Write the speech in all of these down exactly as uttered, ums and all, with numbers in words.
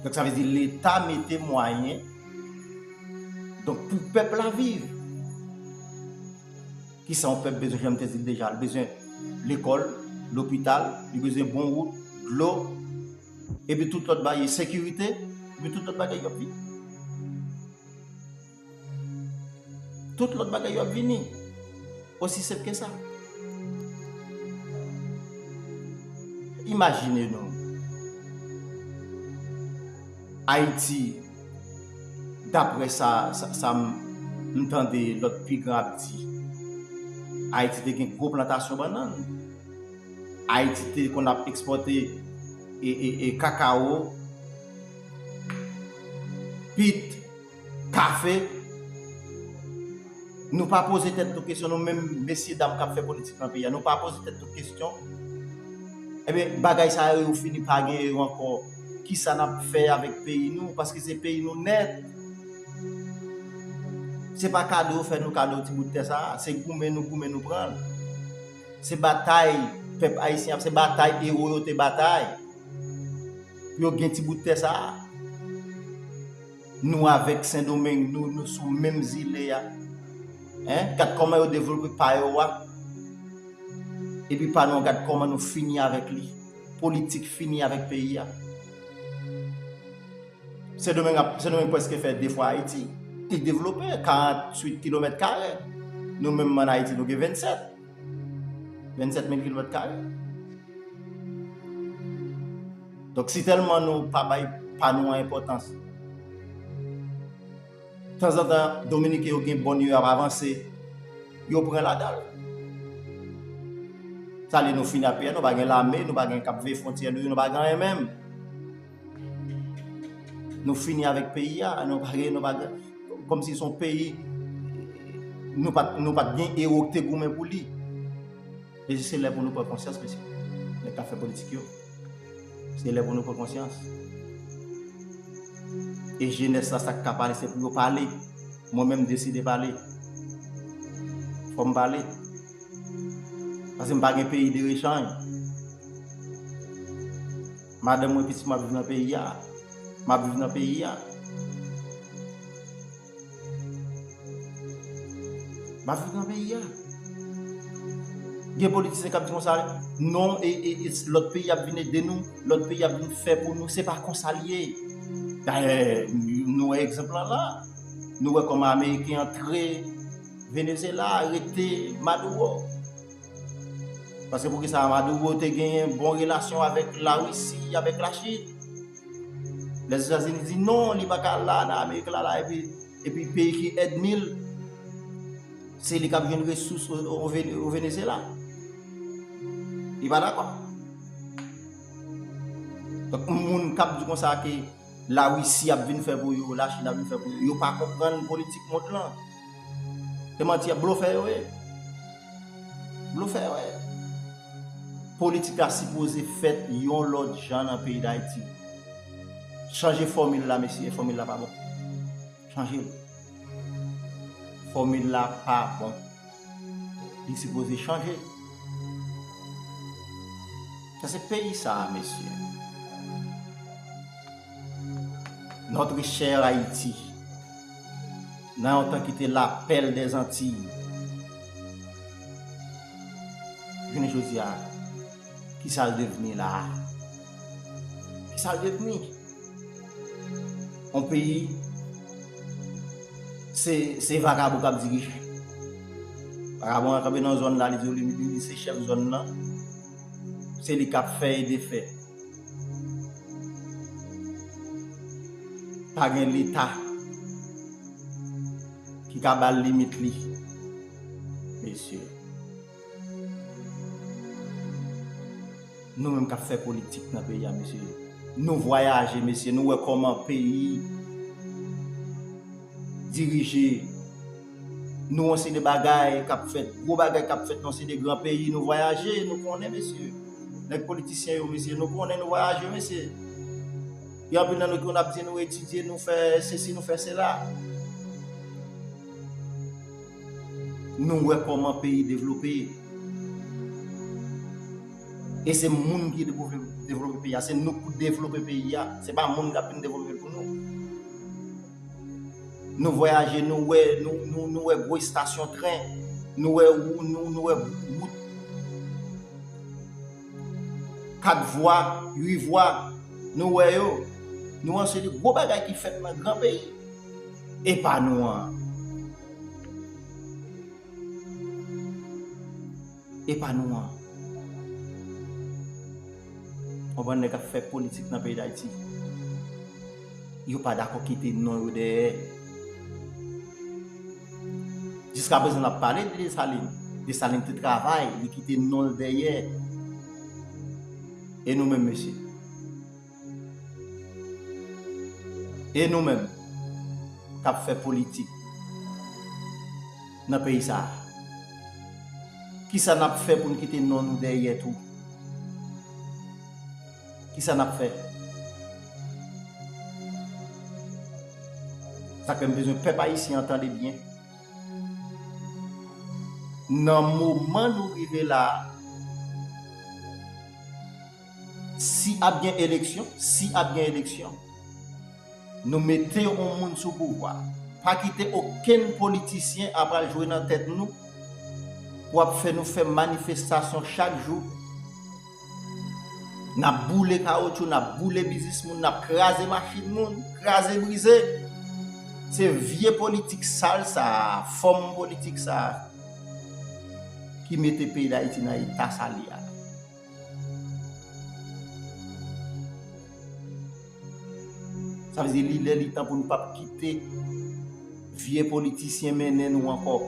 Donk, sa vle di Leta mete mwayen, donk, pou pèp la viv. Kisa yon pèp bezwen, jan m te di l deja, li bezwen lekòl, lopital, li bezwen bon wout, dlo, epi tout lòt bagay, sekirite, epi tout lòt bagay yo ap vini. Tout lòt bagay yo ap vini. Osi senp ke sa. Imajine nou. Ayiti, daprè sa, sa, sa m, m tande lòt pi gran ap di, Ayiti te gen gwo plantasyon bannann. Ayiti te konn ap ekspòte e, e, e kakawo, pit, kafe. Nou pa poze tèt nou kesyon, nou menm mesye dam k ap fè politik nan peyi a, nou pa poze tèt nou kesyon. Ebyen, bagay sa yo, yo fini pa gen yo ankò. Kisa n ap fè avèk peyi nou? Paske se peyi nou nèt. Se pa kado yo fè nou kado ti bout tè sa a. Se goumen nou goumen nou pran l. Se batay pèp ayisyen ap, se batay ewo yo te batay pou yo gen ti bout tè sa a. Nou avèk Sendomeng, nou, nou sou menm zile a. Hein? Gad kòman yo devlope pa yo a. Epi pa nou, gad kòman nou fini avèk li. Politik fini avèk peyi a. Sendomeng ap, Sendomeng prèske fè de fwa Ayiti. Li devlope, karanntuit kilomèt kare. Nou menm ann Ayiti, nou gen vennsèt. Vennsèt mil kilomèt kare. Donk, si tèlman nou pa bay pa nou an enpòtans, tanzantan, Dominiken yo gen bòn yo ap avanse, yo pran ladan l. Sa vle nou fini ak peyi a, nou pa gen lame, nou pa gen k ap veye fwontyè nou yo, nou pa gen anyen menm. Nou fini avèk peyi a, nou pa gen, nou pa gen, kòmsi se yon peyi, nou pa t, nou pa t gen ewo ki te goumen pou li. Mesye, se lè pou nou pran konsyans, mesye. Nèg k ap fè politik yo. Se lè pou nou pran konsyans. E jenès la, sa k ka pale, se pou yo pale. Mwen menm, m deside pale. Fò m pale. Paske m pa gen peyi de rechanj. Madanm mwen, pitit mwen ap viv nan peyi a. M ap viv nan peyi a. M ap viv nan peyi a. Gen politisyen k ap di konsa, non, e, e, e lòt peyi ap vin ede nou, lòt peyi ap vin fè pou nou. Se pa konsa l ye. Dayè, nou wè egzanp lan la. Nou wè kòman Ameriken antre Venezyela, arete Maduro. Paske poukisa Maduro te genyen bon relasyon avèk Larisi, avèk Lachin? Lèzetazini di non, li pa ka la nan Amerik la, la, epi, epi peyi ki ènmi l, se li k ap jwenn resous o, o, o Vene-, o Venezyela. Li pa dakò. Donk, moun k ap di konsa ke Larisi ap vin fè pou yo, Lachin ap vin fè pou yo, yo pa konprann politik mond lan. Se manti, blofè yo ye. Blofè yo ye. Politik la sipoze fèt yon lòt jan nan peyi Dayiti. Chanje fòmil la, mesye, fòmil la pa bon. Chanje l. Fòmil la pa bon. Li sipoze chanje. Sa se peyi sa a, mesye. Notre chère Haïti, nan yon tan ki te la perle des Antilles, jounen jodi a, kisa l devni la a? Kisa l devni? Yon peyi, se, se vakabon k ap dirije. Vakabon an kanpe nan zòn la, li di w li, li, li se chèf zòn nan. Se li k ap fè e defè. Pa gen Leta ki ka ba l limit li. Mesye. Nou menm k ap fè politik nan peyi a, mesye. Nou vwayaje, mesye. Nou wè kòman peyi dirije. Nou wè yon seri de bagay k ap fèt, gwo bagay k ap fèt nan yon seri de gran peyi. Nou vwayaje, nou konnen, mesye. Nèg politisyen yo, mesye, nou konnen nou vwayaje, mesye. Gen anpil nan nou ki konn ap di nou etidye, nou fè sesi, nou fè sela. Nou wè kòman peyi devlope. E se moun ki devlope, devlope peyi a, se nou k pou devlope peyi a. Se pa moun k ap vin devlope l pou nou. Nou vwayaje, nou wè, nou, nou, nou wè gwo estasyon tren, nou wè wou-, nou, nou wè wout kat vwa, uit vwa, nou wè yo. Nou wè yon seri gwo bagay ki fèt nan gran peyi. E pa nou an. E pa nou an. Yon bann nèg ap fè politik nan peyi Dayiti. Yo pa dakò kite non yo dèyè. Jiskaprezan, n ap pale de Desalin. Desalin te travay, li kite non l dèyè. E nou menm, mesye? E nou menm k ap fè politik nan peyi sa a, kisa n ap fè pou n kite non nou dèyè tou? Kisa n ap fè? Sa k fè m bezwen pèp ayisyen an tande byen. Nan moman nou rive la a, si ap gen eleksyon, si ap gen eleksyon, nou mete yon moun sou pouvwa. Pa kite okenn politisyen ap al jwe nan tèt nou pou ap fè nou fè manifestasyon chak jou. N ap boule kawotchou, n ap boule biznis moun, n ap kraze machin moun, kraze brize. Se vye politik sal sa a, fòm politik sa a ki mete peyi Dayiti nan eta sa li a. Sa vle di li lè li tan pou n p ap kite vye politisyen mennen nou ankò.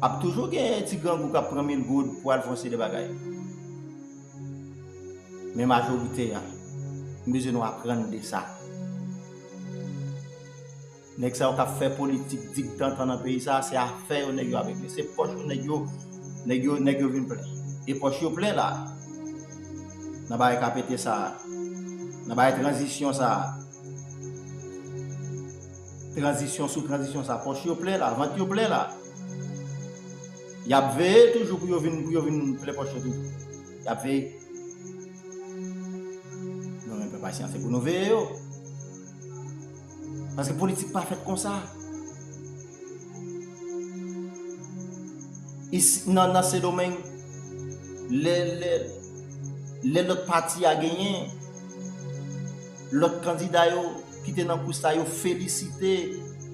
Ap toujou gen ti grangou k ap pran mil goud pou al fè yon seri de bagay. Men majorite a, m bezwen nou aprann de sa. Nèg sa yo k ap fè politik diktantan nan peyi sa a, se afè yo nèg yo ap regle. Se pòch yo nèg yo, nèg yo, nèg yo vin plen. E pòch yo plen la. Nan bagay K P T sa a, nan bagay tranzisyon sa a, tranzisyon sou tranzisyon sa a, pòch yo plen la, vant yo plen la. Y ap veye toujou pou yo vin, pou yo vin plen pòch yo toujou. Y ap veye. Nou menm pèp ayisyen an, se pou nou veye yo. Paske politik pa fèt konsa. Isi, nan, nan Sendomeng, lè, lè, lè lòt pati a genyen, lòt kandida yo ki te nan kous la, yo felisite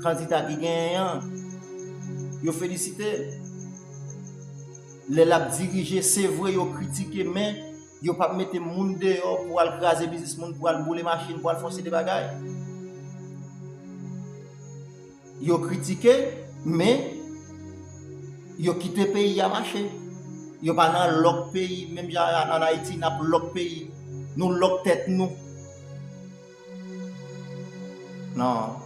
kandida ki genyen an. Yo felisite. Lè l ap dirije, se vre, yo kritike, men yo p ap mete moun deyò pou al kraze biznis moun, pou al boule machin, pou al fè yon seri de bagay. Yo kritike, men yo kite peyi a mache. Yo pa nan lòk peyi, menm jan an, an Ayiti, n ap lòk peyi. Nou lòk tèt nou. Non.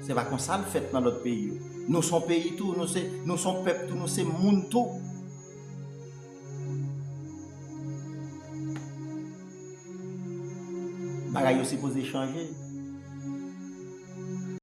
Se pa konsa l fèt nan lòt peyi yo. Nou se yon peyi tou, nou se, nou se yon pèp tou, nou se moun tou. Bagay yo sipoze chanje.